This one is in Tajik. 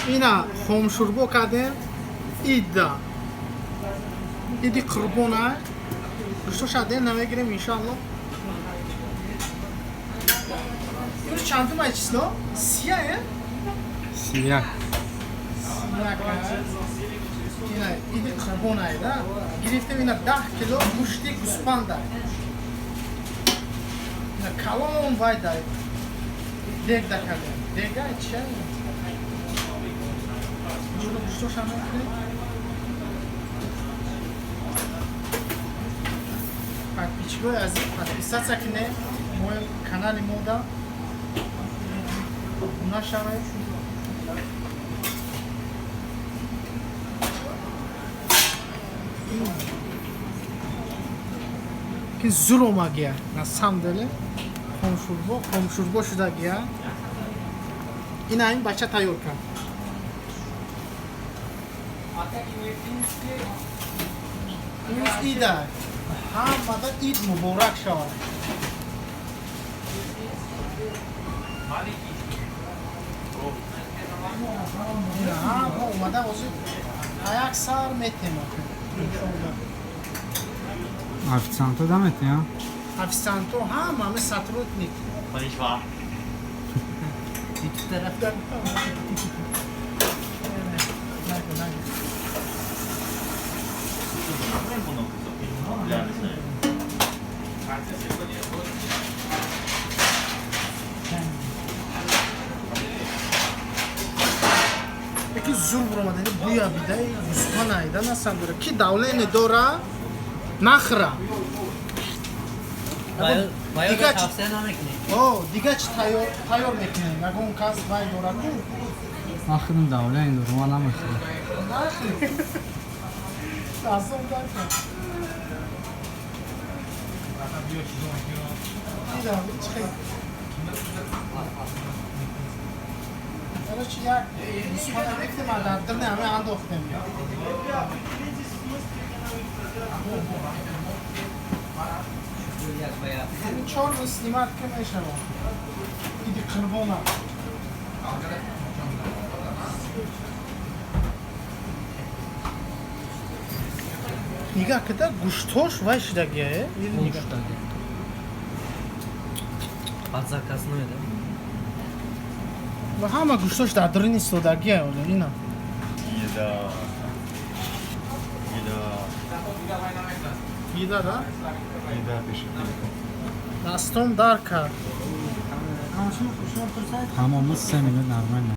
Ина хомшурбо кардем. Ида. Иди қурбона. Гӯштоша дем намегирем иншалло. Имрӯз чандум ай число? Сия, э? 31. 31. Ина иди қурбона да? Гирифтем ина 10 кило гӯшти гӯспанда. Ина калон вай дай. Дег да кардем. Дега чия? Иншалло гӯштоша мекунем. Подписчикои азиз, подписаться кунед мои канали мода. Нашавед. Ки зур омагия. На самом деле хомшурбо, хомшурбо шудагия. Ина ин бача тайёр кард. Имрӯз ида. Ҳамада ид муборак шавад. Ина ҳама омада ҳозир аяк сар метем. Иншоалло. Официанто да метем? Официанто ҳама ҳами сотрудник. こんにちは。 Яки зур буромада, буя бидай, гӯспанайда насам дора. Ки давление дора, нахра. Дига тавсия намекунем. О, дига чи тайёр мекунем? Ягон кас вай дора ку? Ман худам давление дорам, ман намехӯрам. Нахри. Дастом дакун. Дидам, чӣ хел. Короче, як гӯспана гирифтем, а дар дирне ҳаме андохтем. Ҳамин чор рӯз снимать ки мешавад. Иди қурбона. Нигаҳ кида гӯштош вай шудагия, э? Нигаҳ. Под заказной, да? Ва ҳама гӯштош дар дарун истодагия оле ина. Еда. Еда. Еда, да? Еда пишет. Дастом дар кард. Тамоми 3 минут нормально.